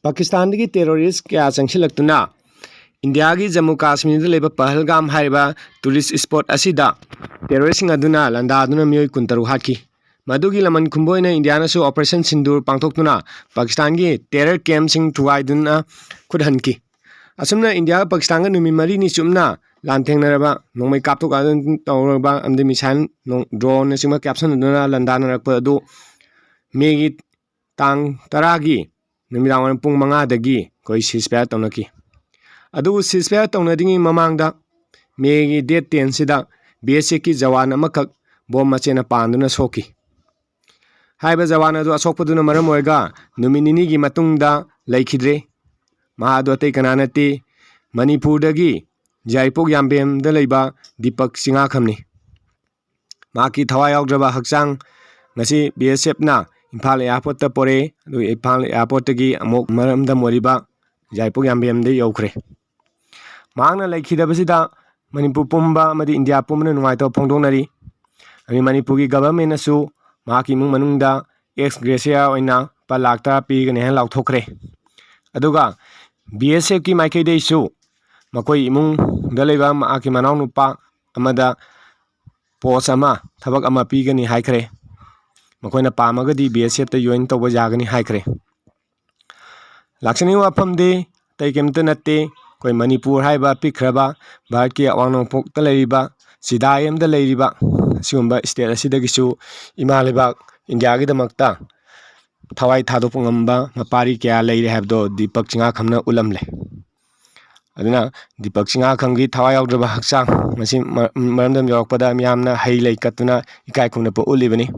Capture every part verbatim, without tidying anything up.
ꯄꯥꯀꯤꯁꯇꯥꯟꯗꯒꯤ terrorist ꯀꯌꯥ ꯆꯪꯁꯤꯜꯂꯛꯇꯨꯅ ꯏꯟꯗꯤꯌꯥꯒꯤ ꯖꯝꯃꯨ ꯀꯥꯁꯃꯤꯔꯗ ꯂꯩꯕ ꯄꯍꯜꯒꯥꯝ ꯍꯥꯏꯔꯤꯕ tourist spot ꯑꯁꯤꯗ terroristꯁꯤꯡ ꯑꯗꯨꯅ ꯂꯥꯟꯗꯥꯗꯨꯅ ꯃꯤꯑꯣꯏ ꯀꯨꯟꯇꯔꯨꯛ ꯍꯥꯠꯈꯤ꯫ ꯃꯗꯨꯒꯤ ꯂꯃꯟ ꯈꯨꯝꯕ ꯑꯣꯏꯅ ꯏꯟꯗꯤꯌꯥꯅꯁꯨ Operation Sindoor ꯄꯥꯡꯊꯣꯛꯇꯨꯅ ꯄꯥꯀꯤꯁꯇꯥꯟꯒꯤ terror campꯁꯤꯡ ꯊꯨꯒꯥꯏꯗꯨꯅ ꯈꯨꯠ ꯍꯟꯈꯤ꯫ ꯑꯁꯨꯝꯅ ꯏꯟꯗꯤꯌꯥꯒ ꯄꯥꯀꯤꯁꯇꯥꯟꯒ ꯅꯨꯃꯤꯠ ꯃꯔꯤꯅꯤ ꯆꯨꯞꯅ ꯂꯥꯟꯊꯦꯡꯅꯔꯕ, ꯅꯣꯡꯃꯩ ꯀꯥꯞꯊꯣꯛ ꯀꯥꯞꯁꯤꯟ ꯇꯧꯔꯕ ꯑꯃꯗꯤ missile, drone ꯅꯆꯤꯡꯕ ꯀꯥꯞꯁꯤꯟꯅꯗꯨꯅ ꯂꯥꯟꯗꯥꯅꯔꯛꯄ ꯑꯗꯨ ꯃꯦꯒꯤ ꯇꯥꯡ ꯇꯔꯥꯒꯤ ꯅꯨꯃꯤꯗꯥꯡ ꯋꯥꯏꯔꯝ ꯄꯨꯡ ꯃꯉꯥꯗꯒꯤ ꯑꯩꯈꯣꯏ ceasefire ꯇꯧꯅꯈꯤ꯫ ꯑꯗꯨꯕꯨ ceasefire ꯇꯧꯅꯗ꯭ꯔꯤꯉꯩ ꯃꯃꯥꯡꯗ ꯃꯦꯒꯤ date tenꯁꯤꯗ BSFꯀꯤ ꯖꯋꯥꯟ ꯑꯃꯈꯛ bomb ꯃꯆꯦꯠꯅ ꯄꯥꯟꯗꯨꯅ ꯁꯣꯛꯈꯤ꯫ ꯍꯥꯏꯔꯤꯕ ꯖꯋꯥꯟ ꯑꯗꯨ ꯑꯁꯣꯛꯄꯗꯨꯅ ꯃꯔꯝ ꯑꯣꯏꯔꯒ ꯅꯨꯃꯤꯠ ꯅꯤꯅꯤꯒꯤ ꯃꯇꯨꯡꯗ ꯂꯩꯈꯤꯗ꯭ꯔꯦ꯫ ꯃꯍꯥꯛ ꯑꯗꯨ ꯑꯇꯩ ꯀꯅꯥ ꯅꯠꯇꯦ, ꯃꯅꯤꯄꯨꯔꯗꯒꯤ ꯌꯥꯏꯔꯤꯄꯣꯛ ꯌꯥꯝꯕꯦꯝꯗ ꯂꯩꯕ ꯗꯤꯄꯛ ꯆꯤꯡꯉꯥꯈꯝꯅꯤ꯫ ꯃꯍꯥꯛꯀꯤ ꯊꯋꯥꯏ ꯌꯥꯎꯗ꯭ꯔꯕ ꯍꯛꯆꯥꯡ ꯉꯁꯤ BSFꯅ ꯏꯝꯐꯥꯜ airportꯇ ꯄꯣꯔꯛꯑꯦ꯫ ꯑꯗꯨꯒ ꯏꯝꯐꯥꯜ airportꯇꯒꯤ ꯑꯃꯨꯛ ꯃꯔꯝꯗꯝ ꯑꯣꯏꯔꯤꯕ ꯌꯥꯏꯔꯤꯄꯣꯛ ꯌꯥꯝꯕꯦꯝꯗ ꯌꯧꯈ꯭ꯔꯦ꯫ ꯃꯍꯥꯛꯅ ꯂꯩꯈꯤꯗꯕꯁꯤꯗ ꯃꯅꯤꯄꯨꯔ ꯄꯨꯝꯕ ꯑꯃꯗꯤ ꯏꯟꯗꯤꯌꯥ ꯄꯨꯝꯕꯅ ꯅꯨꯡꯉꯥꯏꯇꯕ ꯐꯣꯡꯗꯣꯛꯅꯔꯤ꯫ ꯑꯗꯩ ꯃꯅꯤꯄꯨꯔꯒꯤ governmentꯅꯁꯨ ꯃꯍꯥꯛꯀꯤ ꯏꯃꯨꯡ ꯃꯅꯨꯡꯗ ex gratia ꯑꯣꯏꯅ ꯂꯨꯄꯥ ꯂꯥꯈ ꯇꯔꯥ ꯄꯤꯒꯅꯤ ꯍꯥꯏꯅ ꯂꯥꯎꯊꯣꯛꯈ꯭ꯔꯦ꯫ ꯑꯗꯨꯒ BSFꯀꯤ ꯃꯥꯏꯀꯩꯗꯩꯁꯨ ꯃꯈꯣꯏ ꯏꯃꯨꯡꯗ ꯂꯩꯕ ꯃꯍꯥꯛꯀꯤ ꯃꯅꯥꯎꯅꯨꯄꯥ ꯑꯃꯗ post ꯑꯃ, ꯊꯕꯛ ꯑꯃ ꯄꯤꯒꯅꯤ ꯍꯥꯏꯈ꯭ꯔꯦ꯫ ꯃꯈꯣꯏꯅ ꯄꯥꯝꯃꯒꯗꯤ BSFꯇ join ꯇꯧꯕ ꯌꯥꯒꯅꯤ ꯍꯥꯏꯈ꯭ꯔꯦ꯫ ꯂꯥꯛꯆꯅꯤꯡꯕ ꯋꯥꯐꯝꯗꯤ ꯑꯇꯩ ꯀꯔꯤꯝꯇ ꯅꯠꯇꯦ, ꯑꯩꯈꯣꯏ ꯃꯅꯤꯄꯨꯔ ꯍꯥꯏꯕ ꯄꯤꯛꯈ꯭ꯔꯕ ꯚꯥꯔꯠꯀꯤ ꯑꯋꯥꯡ ꯅꯣꯡꯄꯣꯛꯇ ꯂꯩꯔꯤꯕ, ꯆꯤꯗꯥꯏ ꯑꯃꯗ ꯂꯩꯔꯤꯕ ꯑꯁꯤꯒꯨꯝꯕ state ꯑꯁꯤꯗꯒꯤꯁꯨ ꯏꯃꯥ ꯂꯩꯕꯥꯛ ꯏꯟꯗꯤꯌꯥꯒꯤꯗꯃꯛꯇ ꯊꯋꯥꯏ ꯊꯥꯗꯣꯛꯄ ꯉꯝꯕ ꯃꯄꯥꯔꯤ ꯀꯌꯥ ꯂꯩꯔꯦ ꯍꯥꯏꯕꯗꯣ ꯗꯤꯄꯛ ꯆꯤꯡꯉꯥꯈꯝꯅ ꯎꯠꯂꯝꯂꯦ꯫ ꯑꯗꯨꯅ ꯗꯤꯄꯛ ꯆꯤꯡꯉꯥꯈꯝꯒꯤ ꯊꯋꯥꯏ ꯌꯥꯎꯗ꯭ꯔꯕ ꯍꯛꯆꯥꯡ ꯉꯁꯤ ꯃ-, ꯃꯔꯝꯗꯝ ꯌꯧꯔꯛꯄꯗ ꯃꯤꯌꯥꯝꯅ ꯍꯩ ꯂꯩ ꯀꯠꯇꯨꯅ ꯏꯀꯥꯏ ꯈꯨꯝꯅꯕ ꯎꯠꯂꯤꯕꯅꯤ꯫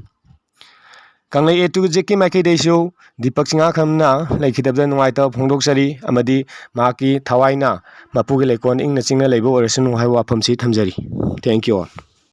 ꯀꯪꯂꯩ A to Zꯀꯤ ꯃꯥꯏꯀꯩꯗꯩꯁꯨ ꯗꯤꯄꯛ ꯆꯤꯡꯉꯥꯈꯝꯅ ꯂꯩꯈꯤꯗꯕꯗ ꯅꯨꯡꯉꯥꯏꯇꯕ ꯐꯣꯡꯗꯣꯛꯆꯔꯤ ꯑꯃꯗꯤ ꯃꯍꯥꯛꯀꯤ ꯊꯋꯥꯏꯅ ꯃꯄꯨꯒꯤ ꯂꯩꯀꯣꯜ ꯏꯪꯅ ꯆꯤꯛꯅ ꯂꯩꯕ ꯑꯣꯏꯔꯁꯅꯨ ꯍꯥꯏꯕ ꯋꯥꯐꯝꯁꯤ ꯊꯝꯖꯔꯤ꯫ Thank you all.